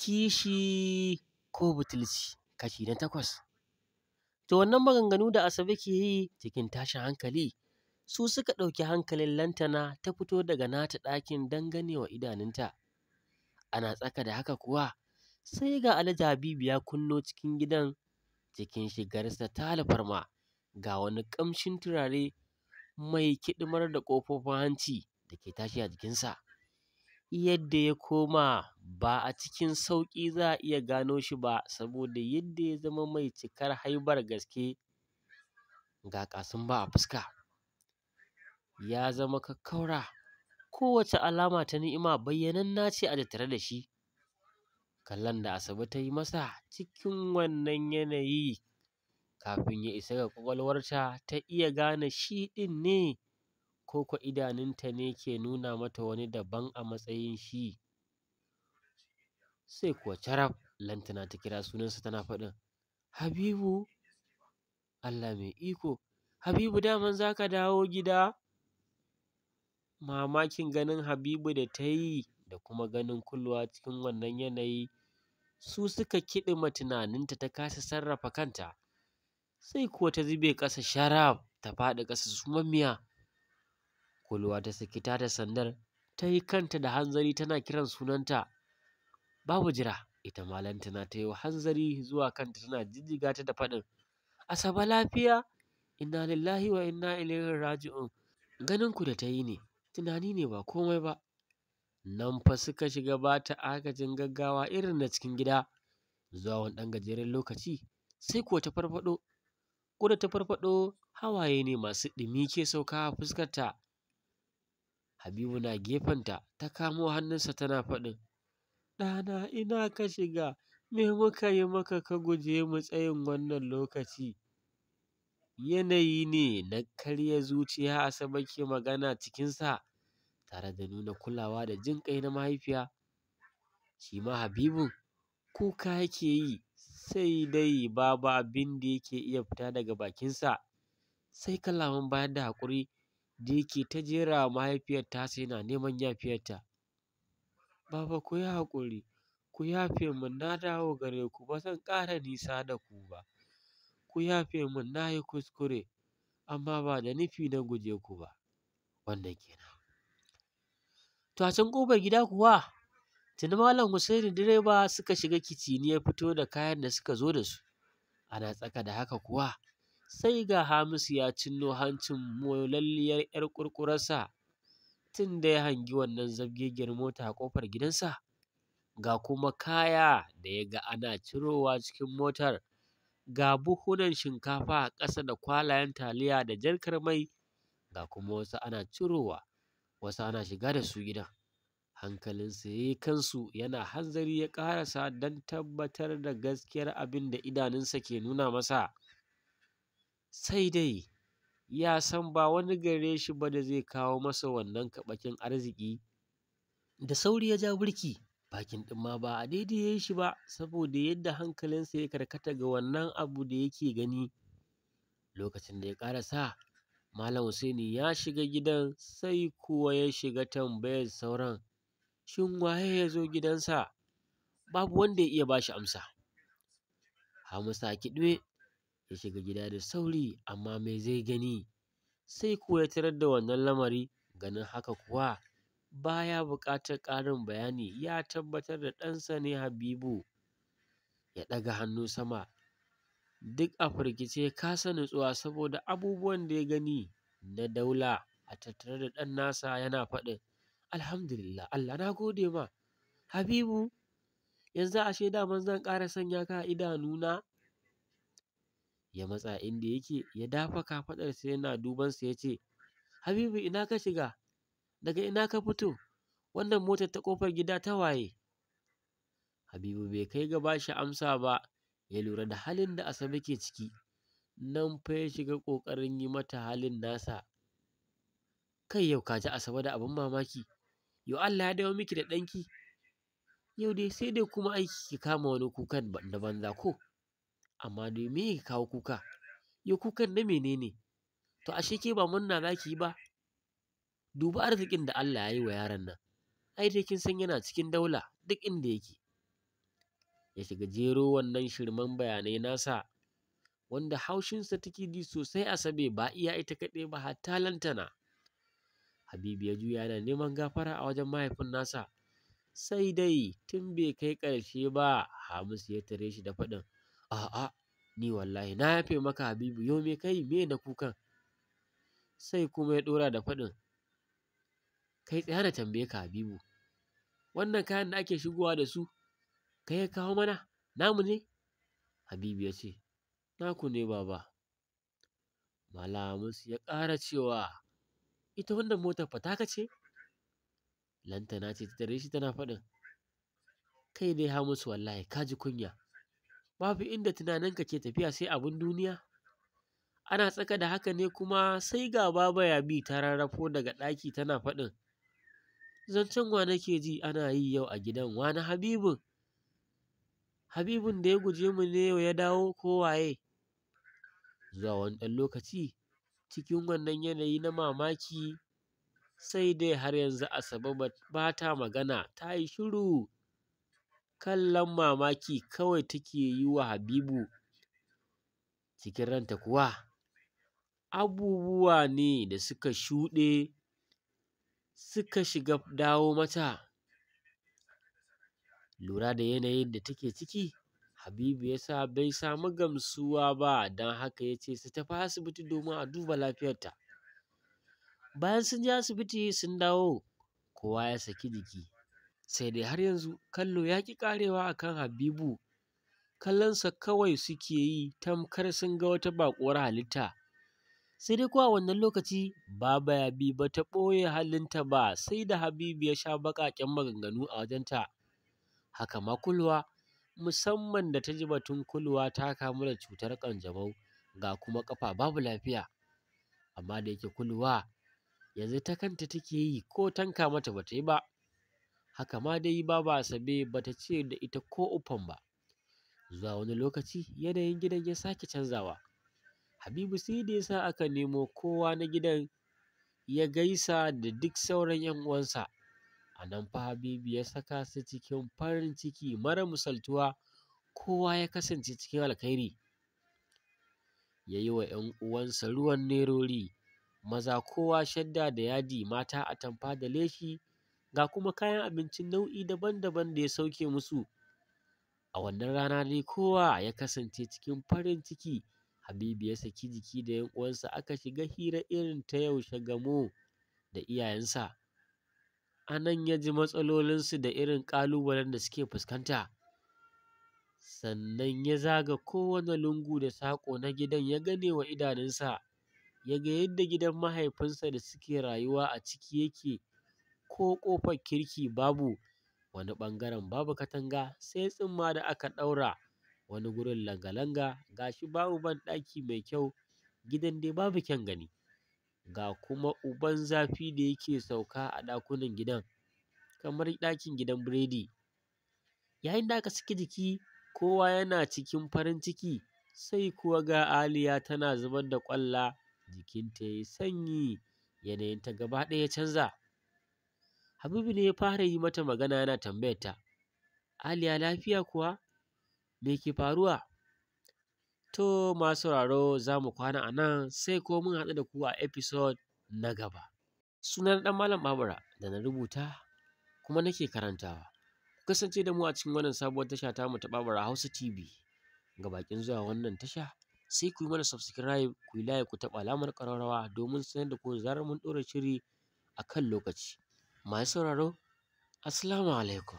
Kishi ko butulci kashi na 8. To wannan maganganu da Asabe ke yi cikin tashin hankali su suka ɗauki hankalin Lantana ta fito daga nata ɗakin don ganewa idanunta. Ana tsaka da haka kuwa sai ga Alhaji Habibu ya kunno cikin gidan cikin shigarsa ta alfarma, ga wani ƙamshin turare mai kiɗimar da ƙofofin hanci da ke tashi a jikinsa. Yadda ya koma ba a cikin sauƙi za a iya gano shi ba saboda yadda ya zama mai cikar haibar gaske, ga ƙasumba a fuska. Ya zama kakkaura, kowace alama ta ni'ima bayyananna ce a tattare da shi. Kallon da Asabe ta yi masa cikin wannan yanayi kafin ya isa ga ƙwaƙwalwarta ta iya gane shi ɗin ne ko ko idanunta ne ke nuna mata wani daban a matsayin shi. Sai kuwa caraf Lantana ta kira sunansa tana faɗin, Habibu, Allah mai iko, Habibu daman za ka dawo gida? Mamakin ganin Habibu da ta yi da kuma ganin Kulwa cikin wannan yanayi su suka kiɗima tunaninta ta kasa sarrafa kanta. Sai kuwa ta zube ƙasa sharaf ta faɗi ƙasa sumammiya. Kulwa ta saki tata sandar ta yi kanta da hanzari tana kiran sunanta. Babu jira, ita ma Lantana ta yi hanzari zuwa kanta tana jijjiga ta da faɗin, Asabe lafiya? Inna lillahi wa inna ilaihi raji'un. Ganin ku da ta yi ne, tunani ne ba komai ba. Nan fa suka shiga ba ta agajin gaggawa irin na cikin gida. Zuwa wani ɗan gajeren lokaci sai kuwa ta farfaɗo. Ko da ta farfaɗo hawaye ne masu ɗumi ke sauka a fuskarta. Habibu na gefenta ta kamo hannunsa tana faɗin, ɗana ina ka shiga, me muka yi maka ka guje mu tsayin wannan lokaci? Yanayi ne na karya zuciya Asabe ke magana cikinsa tare da nuna kulawa da jin ƙai na mahaifiya. Shi ma Habibu kuka yake yi sai dai babu abin da yake iya fita daga bakinsa sai kalaman bayar da haƙuri da yake ta jera wa mahaifiyar tasa yana neman yafiyarta. Baba ku yi haƙuri, ku yafe min na dawo gare ku ba zan ƙara nisa da ku ba. Ku yafe min na yi kuskure amma ba da nufi na guje ku ba. Wannan kenan. To a can ƙofar gida kuwa tuni Malam Hussaini direba suka shiga kiciniyar fito da kayan da suka zo da su. Ana tsaka da haka kuwa sai ga Hamisu ya cinno hancin molalliyar 'yar ƙurƙurarsa tun da ya hangi wannan zabgegiyar mota a ƙofar gidansa. Ga kuma kaya da ya ga ana cirowa cikin motar, ga buhunan shinkafa a ƙasa da kwalayen taliya da jarkar mai, ga kuma wasu ana cirowa, wasu ana shiga da su gidan. Hankalinsa ya yi kansu yana hanzari ya ƙarasa don tabbatar da gaskiyar abin da idanunsa ke nuna masa. Sai dai ya san ba wani gare shi ba da zai kawo masa wannan kaɓakin arziki. Da sauri ya ja birki, bakin ɗin ma ba a daidai ya yi shi ba saboda yadda hankalinsa ya karkata ga wannan abu da yake gani. Lokacin da ya ƙarasa, Malam Hussaini ya shiga gidan sai kuwa ya shiga tambayar sauran, shin waye ya zo gidansa? Babu wanda ya iya ba shi amsa. Hamisu a kiɗime ya shiga gida da sauri amma me zai gani? Sai kuwa ya tarar da wannan lamari. Ganin haka kuwa baya buƙatar ƙarin bayani, ya tabbatar da ɗansa ne Habibu. Ya ɗaga hannu sama duk a firgice ya kasa nutsuwa saboda abubuwan da ya gani na daula a tattare da ɗan nasa yana faɗin, Alhamdulillah, Allah na gode ma. Habibu, yanzu ashe daman zan ƙara sanya ka a idanuna? Ya matsa inda yake ya dafa kafaɗarsa yana dubansa ya ce, Habibu ina ka shiga? Daga ina ka fito? Wannan motar ta ƙofar gida ta waye? Habibu bai kai ga ba shi amsa ba, ya lura da halin da Asabe ke ciki. Nan fa ya shiga ƙoƙarin yi mata halin nasa. Kai yau ka ji Asabe da abin mamaki. Yau Allah ya dawo miki da ɗanki. Yau dai sai dai kuma aiki ki kama wani kukan na banza ko? Amma dai me ya kawo kuka? Yau kukan na menene? To ashe ke ba murna za ki yi ba? Duba arzikin da Allah ya yi wa yaron nan. Ai dai kin san yana cikin daula duk inda yake. Ya shiga jero wannan shirman bayanai nasa wanda haushinsa take ji sosai Asabe ba iya ita kaɗai ba hatta Lantana. Habibu ya juya yana neman gafara a wajen mahaifin nasa. Sai dai tun bai kai ƙarshe ba Hamisu ya tare shi da faɗin a'a ni wallahi na yafe maka Habibu, yau me kai me na kukan? Sai kuma ya ɗora da faɗin kai tsaya na tambaye ka Habibu, wannan kayan da ake shigowa da su kai ya kawo mana namu ne? Habibu ya ce naku ne baba. Malam Hamisu ya ƙara cewa ita wannan motar fa taka ce? Lantana ce ta tare shi tana faɗin kai dai Hamisu wallahi ka ji kunya, babu inda tunaninka ke tafiya sai abin duniya. Ana tsaka da haka ne kuma sai ga Baba Yabi ta rarrafo daga ɗaki tana faɗin zancen wa nake ji ana yi yau a gidan, wane Habibun? Habibun da ya guje mu ne yau ya dawo ko waye? Zuwa wani ɗan lokaci cikin wannan yanayi na mamaki sai dai har yanzu Asabe ba ta magana, ta yi shiru. Kallon mamaki kawai take yi wa Habibu. Cikin ranta kuwa abubuwa ne da suka shuɗe suka shiga dawo mata. Lura da yanayin da take ciki, Habibu ya sa bai samu gamsuwa ba, don haka ya ce su tafi asibiti domin a duba lafiyarta. Bayan sun je asibiti sun dawo, kowa ya saki jiki. Sai dai har yanzu kallo ya ƙi ƙarewa a kan Habibu. Kallonsa kawai suke yi tamkar sun ga wata baƙuwar halitta. Sai dai kuwa a wannan lokaci Baba Yabi ba ta ɓoye halinta ba, sai da Habibu ya sha baƙaƙen maganganu a wajenta. Haka ma Kulwa, musamman da ta ji batun Kulwa ta kamu da cutar ƙanjamau ga kuma ƙafa babu lafiya. Amma da yake Kulwa yanzu ta kanta take yi ko tanka mata ba ta yi ba. Haka ma dai Baba Asabe ba ta ce da ita ko uffam ba. Zuwa wani lokaci yanayin gidan ya sake canzawa. Habibu sai da ya sa aka nemo kowa na gidan ya gaisa da duk sauran 'yan uwansa. A nan fa Habibu ya saka su cikin farin ciki mara misaltuwa, kowa ya kasance cikin alkhairi. Ya yi wa 'yan uwansa ruwan nerori, maza kowa shadda da yadi, mata atamfa da leshi, ga kuma kayan abinci nau'i daban-daban da ya sauke musu. A wannan rana dai kowa ya kasance cikin farin ciki. Habibu ya saki jiki da 'yan uwansa aka shiga hira irin ta yaushe gamo da iyayensa. A nan ya ji matsalolinsu da irin ƙalubalen da suke fuskanta. Sannan ya zaga kowane lungu da saƙo na gidan ya gane wa idanunsa, ya ga yadda gidan mahaifinsa da suke rayuwa a ciki yake, ko ƙofar kirki babu, wani ɓangaren babu katanga sai tsumma da aka ɗaura, wani gurin langa-langa, ga shi babu banɗaki mai kyau, gidan dai babu kyan gani. Ga kuma uban zafi da yake sauka a ɗakunan gidan kamar ɗakin gidan biredi. Yayin da aka saki jiki kowa yana cikin farin ciki, sai kuwa ga Aliya tana zubar da ƙwalla, jikinta ya yi sanyi, yanayinta gaba ɗaya ya canza. Habibu ne ya fara yi mata magana yana tambayar ta, Aliya lafiya kuwa? Me ke faruwa? To masu sauraro za mu kwana a nan sai ko mun haɗu da ku a episode na gaba. Sunan ɗan Malam Babura da na rubuta kuma nake karantawa. Ku kasance da mu a cikin wannan sabuwar tasha tamu ta Babura Hausa TV. Ga baƙin zuwa wannan tasha sai ku yi mana subscribe, ku yi like, ku taɓa alamar ƙararrawa domin sanar da ku da zarar mun ɗora shiri a kan lokaci. Masu sauraro, assalamu alaikum.